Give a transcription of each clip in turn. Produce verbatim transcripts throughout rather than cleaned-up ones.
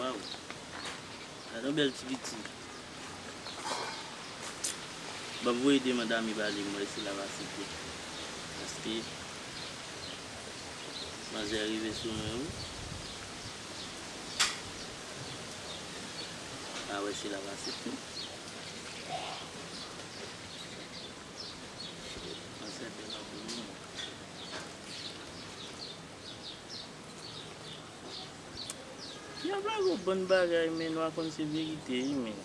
Waw. Gade yon bèl ti piti. Ban m voye demann ami ba li, m wè si l ap aksepte. Paske manzè rive sou mwen, wi. A wè si l ap aksepte. Manzè bèl anpil, wi. Dyab la gon bann bagay, men nou a konn se verite, wi, men.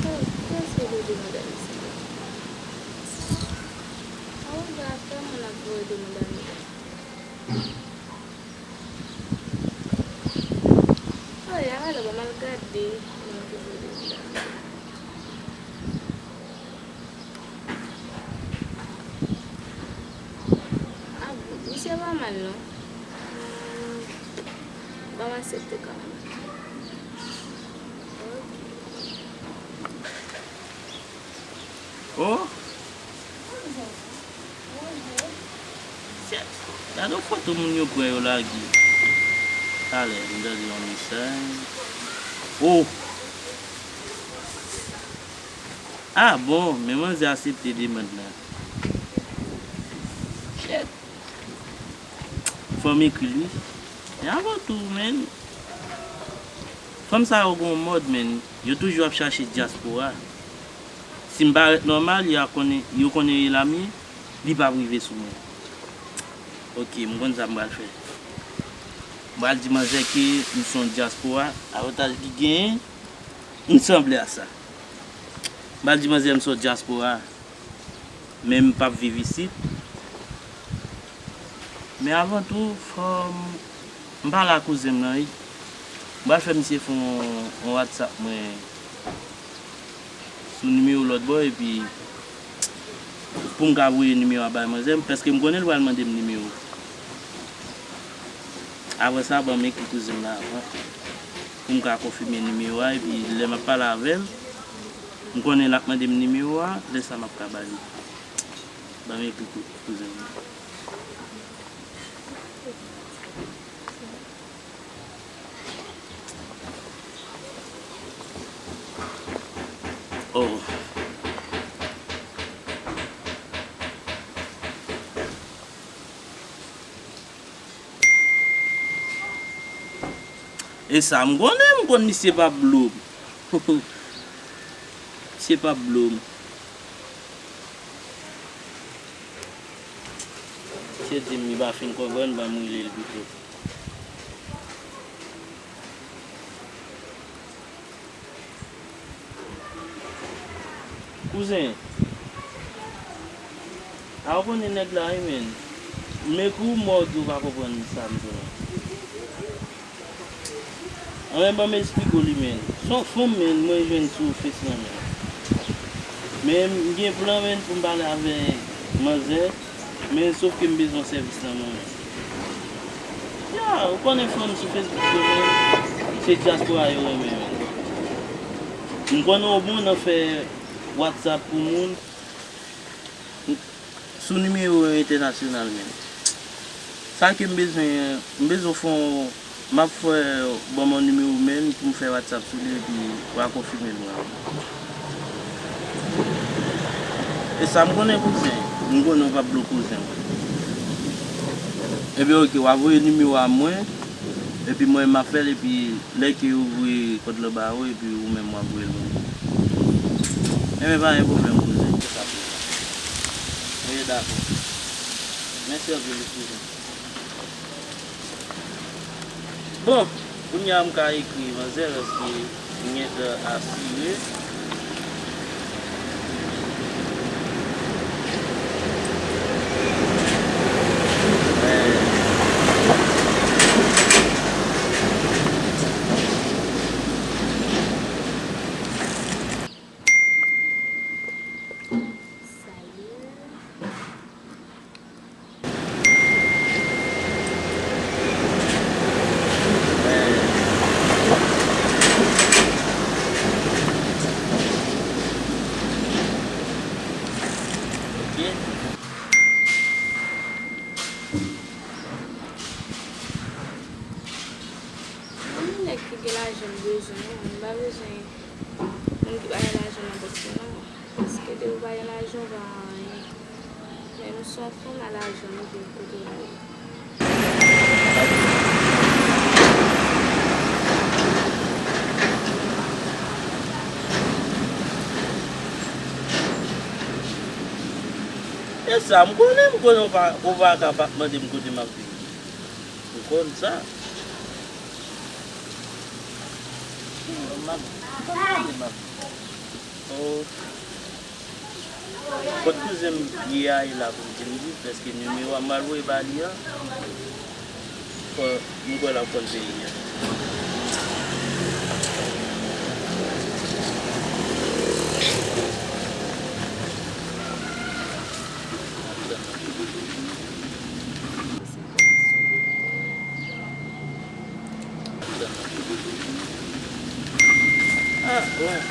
Oh, kiyès ki voye demann dam sa? Oh, gade kòman l ap voye demann dam. Oh, y a rale, ban m al gade. Mwen ki voye demann dam. Ah, misye pa mal, non. Hmm, ban m aksepte kanmenm. Ok. Oh! Shit! Gade yon foto moun yo pran yo lage. Talè, m tande yon mesaj. Oh! Ah bon, men manzè aksepte demann nan. Shit! Fò m ekri l, wi. Men avan tou, men, fanm sa yo gon mòd, men. Yo toujou ap chache dyaspora. Si m parèt nòmal, y a konnen, yo konnen e la m ye, li p ap rive sou mwen. Ok, m konn sa m pral fè. M pral di manzè ke m se yon dyaspora, avantaj ki genyen, m sanble a sa. M pral di manzè m se yon dyaspora, men m p ap viv isit. Men avan tou, fò m, m pale a kouzen m nan, wi. M pral fè misye fè yon, yon WhatsApp mwen sou nimewo lòt bò, epi pou m ka voye nimewo a bay manzè m, paske m konnen l pral mande m nimewo. Apre sa, ban m ekri kouzen m nan avan, pou m ka konfime nimewo a, epi lè m ap pale avè l, m konnen l ap mande m nimewo a, lè sa m ap ka ba li. Ban m ekri kou-, kouzen m nan. Oh. E sa m konnen, m konn misye p ap blo m. Misye p ap blo m. Misye di m li pa fin konprann, ban m rele l pito. Kouzen, a ou konnen nèg la wi, men. M ekri w, men w di w pa konprann sa m di w lan. Anben, ban m esplike w li, men. Se yon fanm, men, mwen jwenn sou Face lan, men. Men m gen plan, men, pou m pale avèk manzè, men sof ke m bezwen sèvis nan men w, men. Ya, ou konnen fanm sou Facebook yo, men, se dyaspora yo renmen, men. M konnen w bon nan fè WhatsApp pou moun. Sou nimewo entènasyonal, men. Sa ke m bezwen, m bezwen fè yon, m ap fè, ban m yon nimewo, men, pou m fè WhatsApp sou li, epi w a konfime l mwen. E sa m konnen, kouzen. M konnen w p ap blo kouzen mwen. Ebyen, oke, w a voye nimewo a mwen, epi mwen, m ap fè l, epi lè ke yo voye kòd lan ba ou, epi ou menm w ap voye l ban mwen. Enben, pa gen pwoblèm, kouzen. Oke, dakò. Mèsi anpil, kouzen. Bon, kounye a m ka ekri manzè, paske m gentan asire. Gen lajan m bezwen, non. M pa bezwen moun ki pa gen lajan nan bòs mwen, non. Paske depi w pa gen lajan, w pa anyen. Men m se yon fanm a lajan, m vin kote w la. E sa, m konnen, m konnen w pa, w pa ka pa mande m kote m ap viv. M konn sa. M ap, m ap mande m ap. Oh. Kot kouzen m ye a, e la pou m di m viv, paske nimewo a m al voye ba li a, fò m kwè l ap konn peyi a. Ah, bon.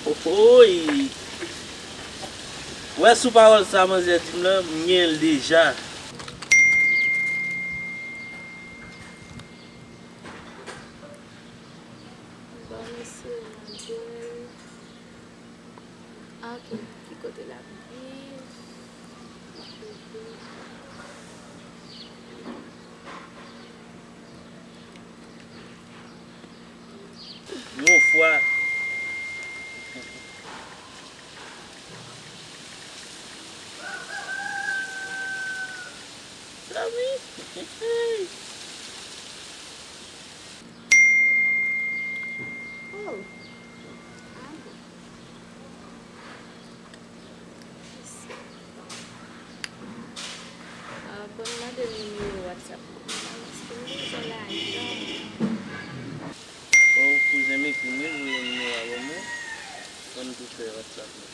Ohoy! Wè sou pawòl sa manzè di m lan, m gen l deja. Bon, mesye, mande l. Ah, ok, ki kote l ap viv? Yon fwa. Zanmi. Oh. Ah bon. Ah, bon, mande nimewo WhatsApp mwen la, paske m bezwen lajan. Oh, kouzen m ekri m wi, voye nimewo a ban mwen. Ban m tou fè WhatsApp mwen.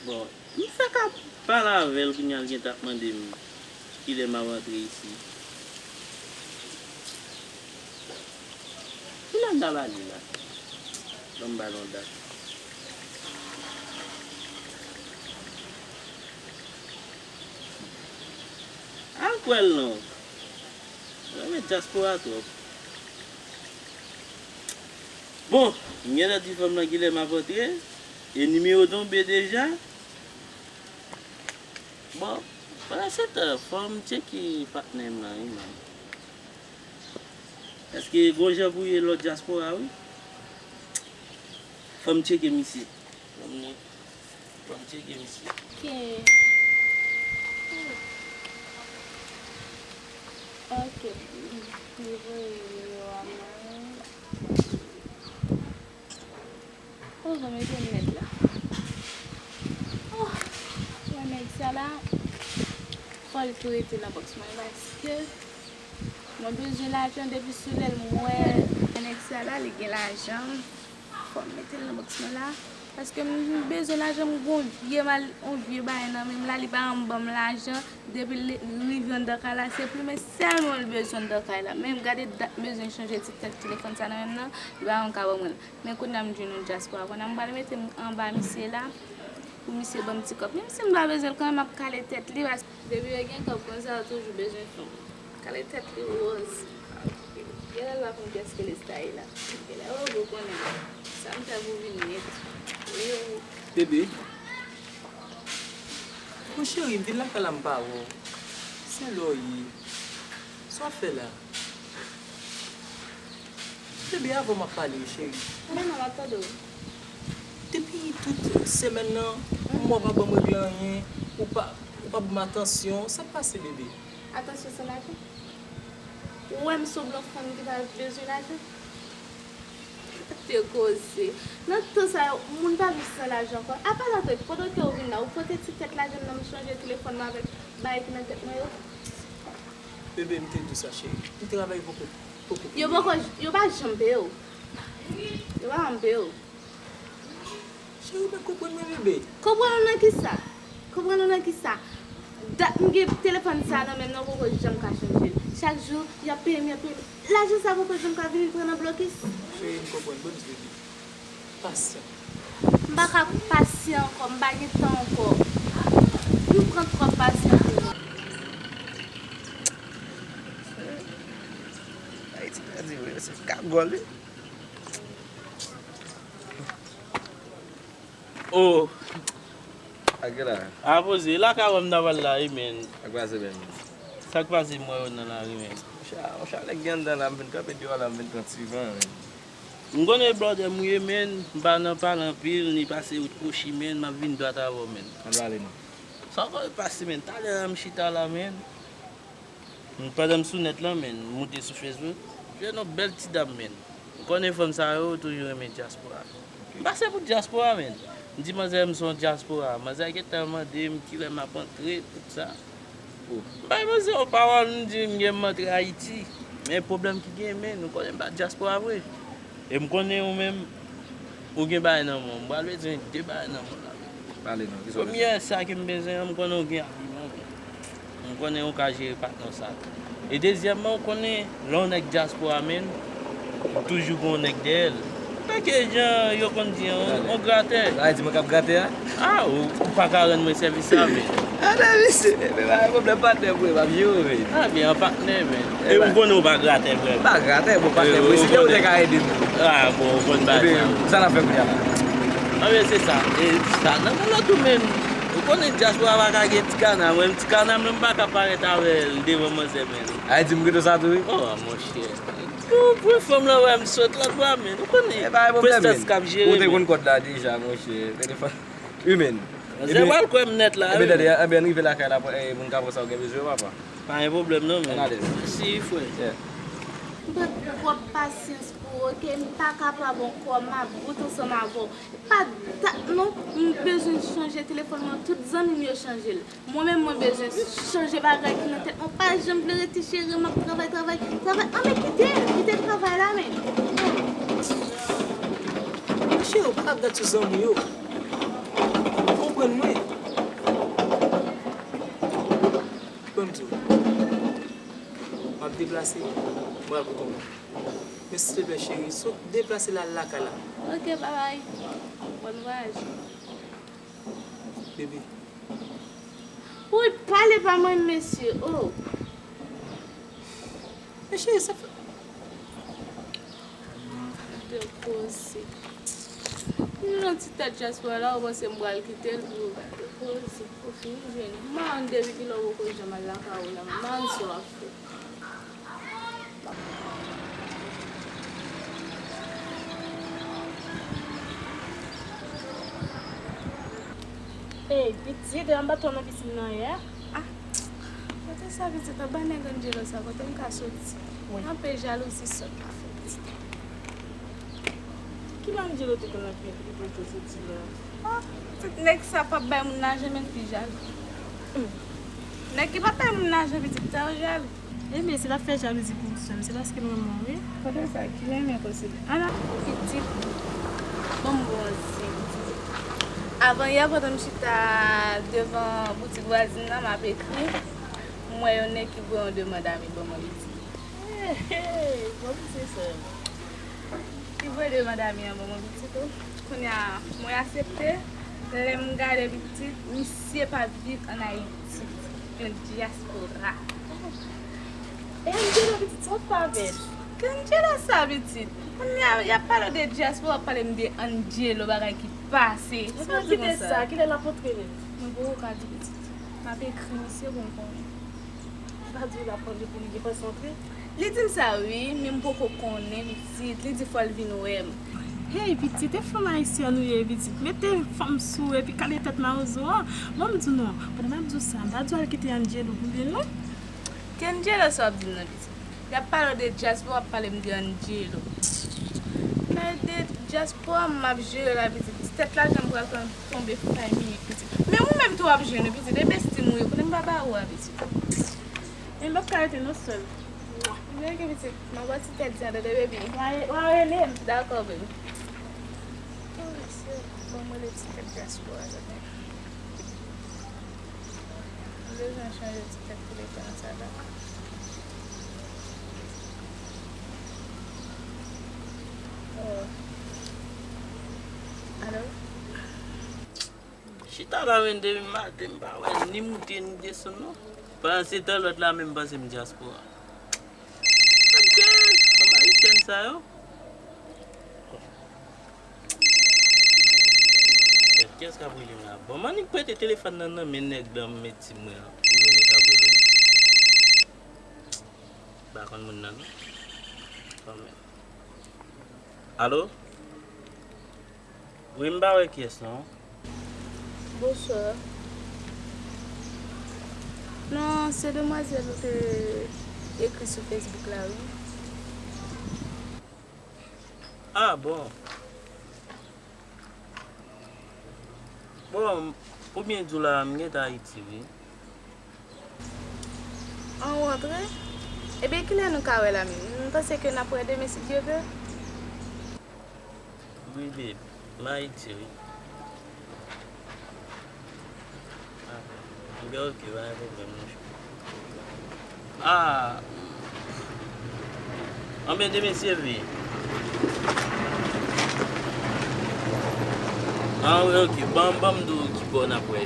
Bon, m fèk ap pale avè l, kounye a l gentan ap mande m kilè m ap antre isi. Kilè m ta ba li la? Ban m ba l yon dat. Al kwè l non. Mwen renmen dyaspora twòp. Bon, m gentan di fanm nan kilè m ap antre. E nimewo tonbe deja. Bon, pandan se tan, fò m tcheke patnè m lan, wi, man. Èske gon jan pou ye lòt dyaspora, wi? Fò m tcheke misye. Fò m, fò m tcheke misye. Ok. Ok. Li voye nimewo a mwen. Oh, bon, mete m nèt la. Oh, wè nèg sa la, fò l tou rete nan bòks mwen paske mwen bezwen lajan depi sou lè l m wè nèg sa la, li gen lajan. Fò m mete l nan bòks mwen la. Paske m bezwen lajan, m gon vye mal, on vye bagay nan men m la, li pa janm ban m lajan. Depi l rive anndan kay la, se plimen sèlman l bezwen anndan kay la. Menm gade dat m bezwen chanje ti tèt telefòn sa nan men m nan, li pa janm ka ban mwen l. Men kounye a m jwenn yon dyaspora. Kounye a m pral mete m anba misye la pou misye ban m ti kòb. Menm si m pa bezwen l kanmenm, m ap kale tèt li paske depi yo gen kòb konsa, yo toujou bezwen fanm. Kale tèt li wòz. Genlè l pa konn kiyès ke Lesta ye la. Genlè, oh, ou konnen sa m fè pou vin nèt. Wi, wi. Bebe. Mon cheri, m vin lakay la, m pa wè w. Se lè w ye? Sa w ap fè la? Bebe, avè w m ap pale, cheri. Pale non, m ap tande w. Depi tout semèn nan, m wè w pa ban m regle anyen, ou pa, ou pa ban m atansyon. Sa k pase, bebe? Atansyon san lajan? Ou wè m sanble yon fanm ki pa bezwen lajan? Te koze. Nan tan sa yo, moun pa viv san lajan ankò. Apa la tou, pandan ke ou vin la, ou pote ti tèt lajan m nan, m chanje telefòn mwen avèk bagay ki nan tèt mwen yo? Bebe, m te di w sa, cheri. M travay poko, poko fini. Yo poko, yo pa janm peye w. Yo pa janm peye w. Cheri, ou pa konprann mwen, bebe. Konprann ou nan kisa? Konprann ou nan kisa? Dat m gen telefòn sa nan men m nan, ou poko janm ka chanje l. Chak jou, y ap peye m, y ap peye m. Lajan sa poko janm ka vini, l pran nan blokis. Cheri, m konprann. Bonjou, bebe. Pasyan. M pa ka pasyan ankò, m pa gen tan ankò. M pran twòp pasyans. Ayiti pèdi vre, se kagòl wi. Oh. Ak la. A poze, la ka wè m nan val la wi, men. Ak pase, men. Sa k pase m wè yo nan lari, men. Monchè, monchè, nèg gen anndan la, m vin kanpe deyò la, m vin pran ti van, men. M konnen blòdè m ye, men, m pa nan pale anpil, ni pase wout kwochi, men, m ap vin dwat avè w, men. Ann pale non. Sa w pale pase, men, talè a m chita la, men. Pandan m sou nèt lan, men, m moute sou Facebook, m jwenn yon bèl ti dam, men. M konnen fanm sa yo toujou renmen dyaspora. M pase pou dyaspora, men. M di manzè m se yon dyaspora. Manzè gentan mande m kilè m ap antre, tout sa. M bay manzè yon pawòl, m di m gen m antre Ayiti. Men pwoblèm ki gen, men, nou konnen m pa dyaspora vre. E m konnen ou menm, ou gen bagay nan men w. M pral bezwen de bagay nan men w la. Pale non, kisa w bezwen? Premyè, sa ke m bezwen an, m konnen ou gen abiman, men. M konnen ou ka jere patnè w sa. E dezyèmman, ou konnen, lè yon nèg dyaspora, men, ou toujou gen yon nèg dèyè l. Tanke jan yo konn di an, yon gratè. Sa vle di mwen k ap grate a? A, ou, ou pa ka rann mwen sèvis sa, men. A, nan, misye, men pa gen pwoblèm, patnè m, wi, m ap jere w, men. A, byen, an patnè, men. E ou konnen ou pa gratè, vrèman. M pa gratè, bon, patnè m, wi, si te ou te ka ede m. A, bon, ou konn bagay sa. Sa n ap fè kounye a la? A, men se sa. E sa, nan, nan lòt ou menm, ou konnen dyaspora pa ka gen ti kana, mwen, ti kana, men m pa ka parèt avè l devan manzè, men. A, di m kite w sa tou, wi? Oh, monchè. Pou, pou fanm lan wè m sot lòt bò a, men. Ou konnen. E pa gen pwoblèm, prestans k ap jere, men. Ou te konn kòd la deja, monchè. Telefòn. Wi, men. Manzè pral kwè m nèt la, wi. Ebyen, tande, ebyen, rive lakay la, pou, eh, moun ka pran sa w gen bezwen yo, papa. Pa gen pwoblèm, non, men. Ann alèz. Mèsi, frè. Yeah. M pran twòp pasyans pou ou, oke? M pa kapab ankò, m ap bout ansanm avè w. Pa dat non, m bezwen chanje telefòn mwen, tout zanmi m yo chanje l. Mwen menm, mwen bezwen chanje bagay ki nan tèt mwen. Pa janm vle rete cheri, m ap travay, travay, travay. Anben kite l, kite travay la, men. Monchè, ou pa ka gad sou zanmi yo. Konprann mwen. Ban m di w. M ap deplase, m pral kote w. Men silteplè cheri, sot deplase la lakay la. Oke, babay. Bòn vwayaj. Bebe. Woy, pale pa mwen, mesye. Oh. Men cheri, sa fè. De koze. M nan ti tèt dyaspora la, ou panse m pral kite l pou yo gade koze. Ou fini jwenn. Man, depi kilè ou poko janm al lakay ou la, man, sa w ap fè. Ey, pitit, anba tò nan pisin nan yè. Ah, kote sa pitit? Anba nèg Angelo sa, kote m ka soti? Wi. Anpil jalouzi sot pa fè pitit. Ki Angelo te konn ap fè ki pou te soti la? Ah, pitit, nèg sa p ap bay moun lajan, men l pi jalou. Hmm. Nèg ki p ap bay moun lajan, pitit, sa yo jalou. Ebyen, si l ap fè jalouzi pou ou sèl, se paske l renmen w, wi. Kote sa? Ki renmen posede? Ala! Pitit, ban m bon zen, pitit. Avan yè, pandan m chita devan boutik vwazin nan, m ap ekri, m wè yon nèg ki voye yon demann ami ban mwen, pitit. Hey, hey, bon misye sèl. Ki voye demann ami an ban mwen, pitit, o. Kounye a, mwen aksepte. Lè m gade, pitit, misye pa viv ann Ayiti. Yon dyaspora. E Angelo, pitit, sa w fè avè l? Ki Angelo sa, pitit? Kounye a, y ap pale w de dyaspora, w ap pale m de Angelo, bagay ki pase. Sa w di konsa? Kite sa, kilè l ap antre menm? Mwen poko ka di, pitit. M ap ekri misye pou m konnen. Li pa di w l ap antre pou li gen pase antre? Li di m sa wi, men m poko konnen, pitit. Li di fò l vin wè m. Hey, pitit, e fanm ayisyèn ou ye, pitit. Mete fanm sou ou epi kale tèt mawozo an. Bon, m di w non, pandan m ap di w sa, m pa di w al kite Angelo pou li non. Ki Angelo sa w ap di m nan, pitit? Y ap pale w de dyaspora, w ap pale m de Angelo. Pale de dyaspora, m ap jere la, pitit. Ti tèt lajan m pral pran tonbe fay minit, pitit. Men ou menm tou w ap jwenn, pitit. E besti m ou ye, konnen m pa ba ou a, pitit. Men m p ap ka rete non sèl. Byen ke pitit, m ap ba w ti tèt sa, tande, baby. W a, w a rele m. Dakò, baby. Oh, mesye, ban m rele ti tèt dyaspora, tande. M bezwen chanje ti tèt telefòn sa la. Oh. Chita la, men depi maten, m pa wè ni moute, ni desann, non. Pandan se tan, lòt la, menm panse m dyaspora. Adje, fanm ayisyèn sa yo. Kèt, kiyès k ap rele m la? Bon, m annik prete telefòn nan nan men nèg la, m met ti mwen an. Pou yo gen k ap rele m. M pa konn moun nan, non. Kanmenm. Alo? Wi, m pa wè kiyès, non. Bonswa. Non, se demwazèl ou te ekri sou Facebook la, wi. Ah, bon. Bon, pou byen di w la, m gentan Ayiti, wi. An, ou antre? Ebyen, kilè nou ka wè la menm? M panse ke n ap wè demen, si Dye vle. Wi, babe. M Ayiti, wi. Ah, ebyen, ok, pa gen pwoblèm, non. Ah. Anben, demen, se vre. Ah, wi, ok. Ban, ban m di w ki bò n ap wè.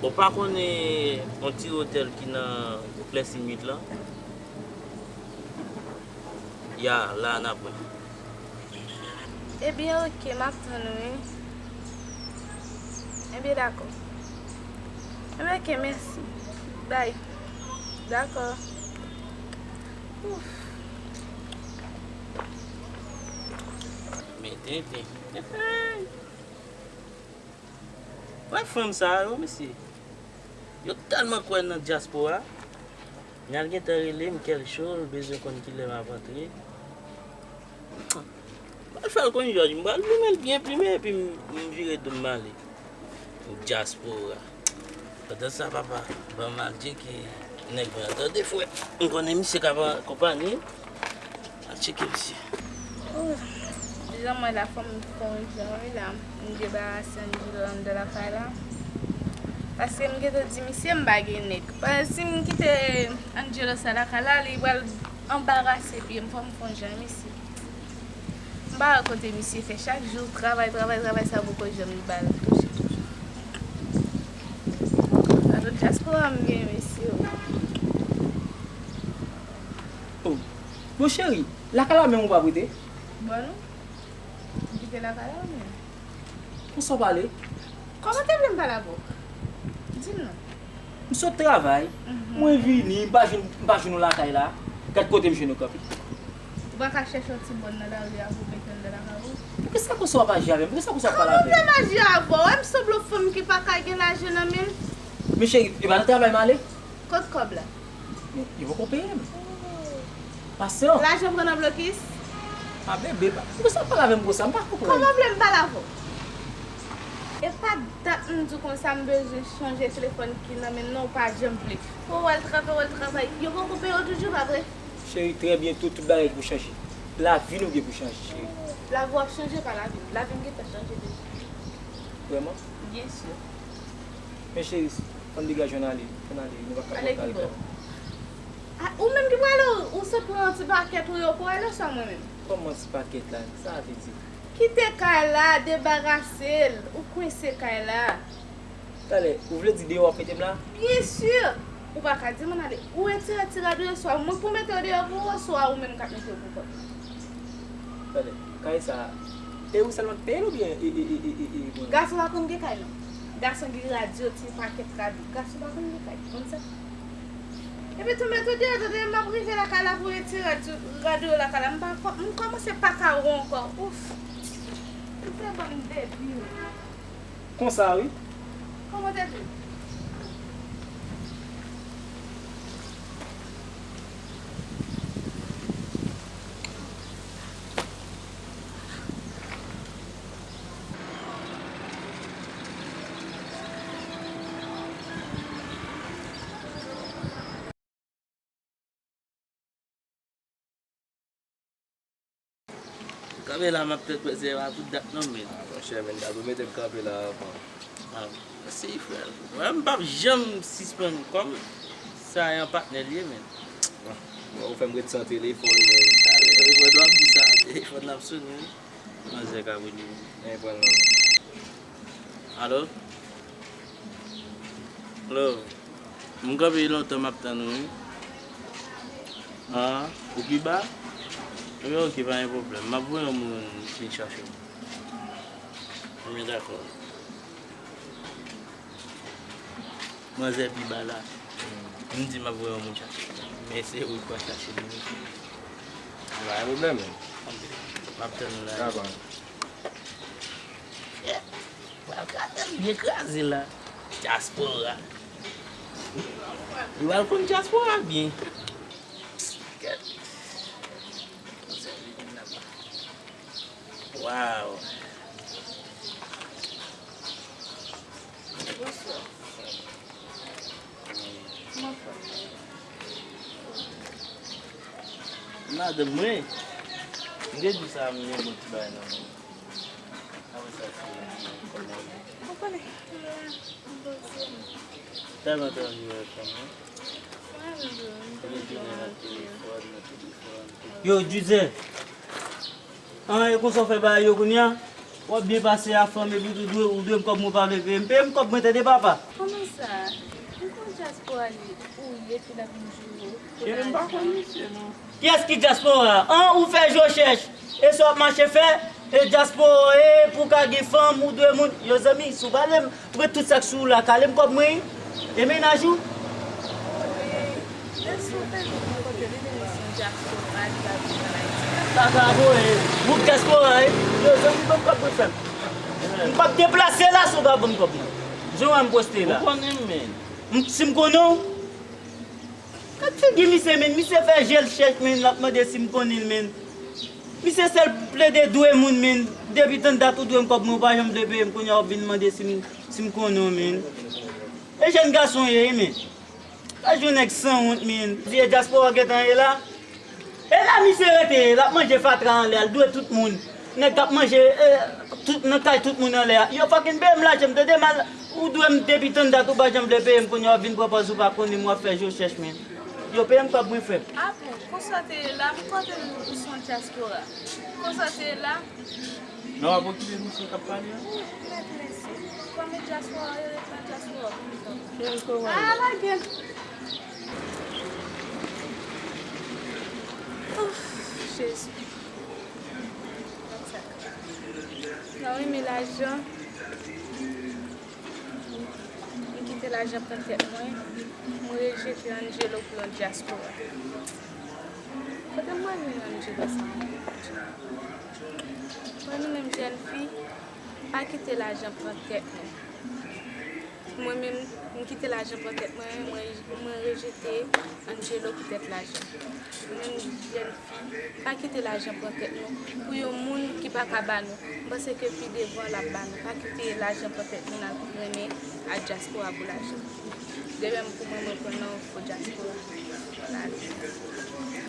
Ou pa konnen yon ti otèl ki nan Klèsi Nwit lan? Ya, la n ap wè. Ebyen, ok, m ap tann ou, wi. Ebyen, dakò. Ebyen, ok, mèsi. Bay. Dakò. Ouf. Men tenten. Wè fanm sa yo, mesye. Yo tèlman kwè nan dyaspora. N al gentan rele m, kè l cho, l bezwen konn kilè m ap antre. M pral fè l konn Jòj, m pral plimen l byen plimen, epi m, m vire do m ale. Dyaspora. Pandan sa, papa, ban m al tcheke nèg mwen an. Tande, frè, m konnen misye k ap akonpanye. Al tcheke misye. Oh, jan mwen la, fò m fè yon jan, wi, la. M debarase Angelo anndan lakay la. Paske m gentan di misye m pa gen nèg. Paske si m kite Angelo sa lakay la, li pral anbarase pye m. Fò m fè yon jan, misye. M pa wè kote misye fè chak jou, travay, travay, travay, sa poko janm ba l touche, touche. Sa tout dyaspora m gen, mesye. Oh. Bon, cheri, lakay la menm ou p ap rete? Bon, non. M kite lakay la, ou menm? Konsa w pale? Kòman w te vle m pale avè w? Di m non. M sot travay, mhm, mwen vini, m pa jwenn, m pa jwenn ou lakay la. Gad kote m jwenn ou kanpe. Ou pa ka chèche yon ti bòn nan lari a pou w mete anndan lakay ou? Poukisa konsa w ap aji avè m? Poukisa konsa w ap pale avè m? Kòman m fè m aji avè w? Wè m sanble yon fanm ki pa ka gen lajan nan men l? Men cheri, e pa nan travay m ale? Kot kòb la? Men, yo poko peye m. Pasyan. Lajan pran nan blokis? A bebe, pa, poukisa w ap pale avè m konsa? M pa konprann. Kòman w vle m pale avè w? E pa dat m di w konsa m bezwen chanje telefòn ki nan men l nan, ou pa janm vle. Ou wè l travay, wè l travay. Yo poko peye w toujou, pa vre? Cheri, trè byento, tout bagay pou chanje. Lavi nou gen pou chanje, cheri. Lavi w ap chanje pa lavi m. Lavi m gentan chanje deja. Vrèman? Byen si. Men cheri, ann degaje ann ale, ann ale, nou pa ka pran kal. Ale ki bò? A, ou menm ki prale, ou sot pran yon ti pakèt ou yo pou ale oswa mwen menm? Kòman ti pakèt la? Sa a vle di? Kite kay la, debarase l, ou kwense kay la. Talè, ou vle di deyò w ap mete m la? Byen si! Ou pa ka di m ann ale. Ou retire ti rad ou yo, swa mwen pou mete yo deyò pou ou, swa ou menm k ap mete yo pou kò w. Talè, kay sa a, e ou sèlman k peye l oubyen e, e, e, e, e, e mwen? Gason pa konn gen kay non. Gason gen rad yo, ti pakèt rad yo. Gason pa konn gen kay. Konn sa? Epi tou mete w deyò, tande, m ap rive lakay la pou retire rad yo, rad yo lakay la. M pa, m kòmanse pa ka wè ankò. Ouf! Ou fè ban m debil. Konsa wi. Kòman w te di? Kanpe la, m ap fè kwè se pa pou dat non, men. Ah, monchè, men, dat ou mete m kanpe la avan. Ah, mèsi, frè. Mwen, m p ap janm sispann kòm sa e yon patnè l ye, men. Ah, bon, ou fè m ret san telefòn, men. Talè, mwen dwe ap di sa, telefòn nan ap sonnen, wi. Manzè ka vini. Nen pran non. Alo? Alo? M kanpe lontan m ap tann ou, wi. Ah, ou pi ba? Ebyen, oke, pa gen pwoblèm. M ap voye yon moun vin chache w. Ebyen, dakò. Manzè pi ba la. M di m ap voye yon moun chache. Men se ou ki pral chache li. Pa gen pwoblèm. M ap tann ou la. Dakò. Pral ka tann byen kraze la. Dyaspora. Li pral konn dyaspora byen. Gad. Manzè vini la. Waw. Bonswa. Kòman fè w? Madanm mwen, m te di sa, m gen bon ti bagay nan men m. Apre sa, se kòman w ye? Ou konnen, m la, m poze m. Tèlman te anvi wè fanm nan. Mwen menm tou, m te bezwen wè w tou. Yo, Djouzen. An, e konsa w fè bagay yo kounye a? W ap byen pase a fanm epi ou dwe, ou dwe m kòb mwen, ou pa vle peye m. Peye m kòb mwen, tande papa. Kòman sa? M konn dyaspora li ou ye ki t ap vin joure w. Cheri, m pa konn misye non. Kiyès ki dyaspora? An, ou fè je w chèch. E sa w ap mache fè? E dyaspora, e pou w ka gen fanm, ou dwe moun. Yo zanmi, si w pa vle m, Pran tout sa k sou ou la, kale m kòb mwen, wi. E mennaj ou? Wi. E si w fè vin nan kote li, li di se yon dyaspora, li pa vin ann Ayiti. Sa ka voye, gwoup dyaspora, wi. Yo, zanmi, ban m kòb mwen, frè m. M p ap deplase la si w pa ban m kòb mwen. Jan w wè m poste la. Ou konnen m, men. M, si m konnen w, Gad figi misye, men. Misye fè je l chèch, men. L ap mande si m konnen l, men. Misye sèl plede dwe moun, men. Depi tann dat ou dwe m kòb mwen, ou pa janm vle peye m. Kounye a w ap vin mande si m, si m konnen w, men. E jèn gason w ye, wi, men. Pa jwenn nèg sanwont, men. Di e dyaspora w gentan ye la. E la misye rete, l ap manje fatra anlè a, l dwe tout moun. Nèg k ap manje, eh, tout, nan kay tout moun anlè a. Yo fucking peye m lajan m, tande mal, ou dwe m depi tann dat ou pa janm vle peye m, kounye a w ap vin pran pòz ou pa konnen m, w ap fè je w chèch, men. Yo, peye m kòb mwen, frè m. Ah bon, konsa w te ye la, m kwè w te di w se yon dyaspora. Konsa w te ye la? Non, w ap okipe misye k ap pale a? Wi, mèt mesye. Kòm e dyaspora, yo ret nan dyaspora pou m tann. Cheri, kòman w ye? Ah, lage l. Ouf, Jezi. Gad sa. Nan renmen lajan, m kite lajan pran tèt mwen, m rejete Angelo pou yon dyaspora. Kote m pral jwenn Angelo sa ankò? Mwen menm jèn fi, pa kite lajan pran tèt nou. Mwen menm, m kite lajan pran tèt mwen, mwen, mwen rejete Angelo poutèt lajan. Mwen menm jèn fi, pa kite lajan pran tèt nou pou yon moun ki pa ka ba nou. M panse ke pi devan l ap ba nou. Pa kite lajan pran tèt nou nan renmen ak dyaspora pou lajan. De menm pou mwen, mwen pran nan fo dyaspora. Lale.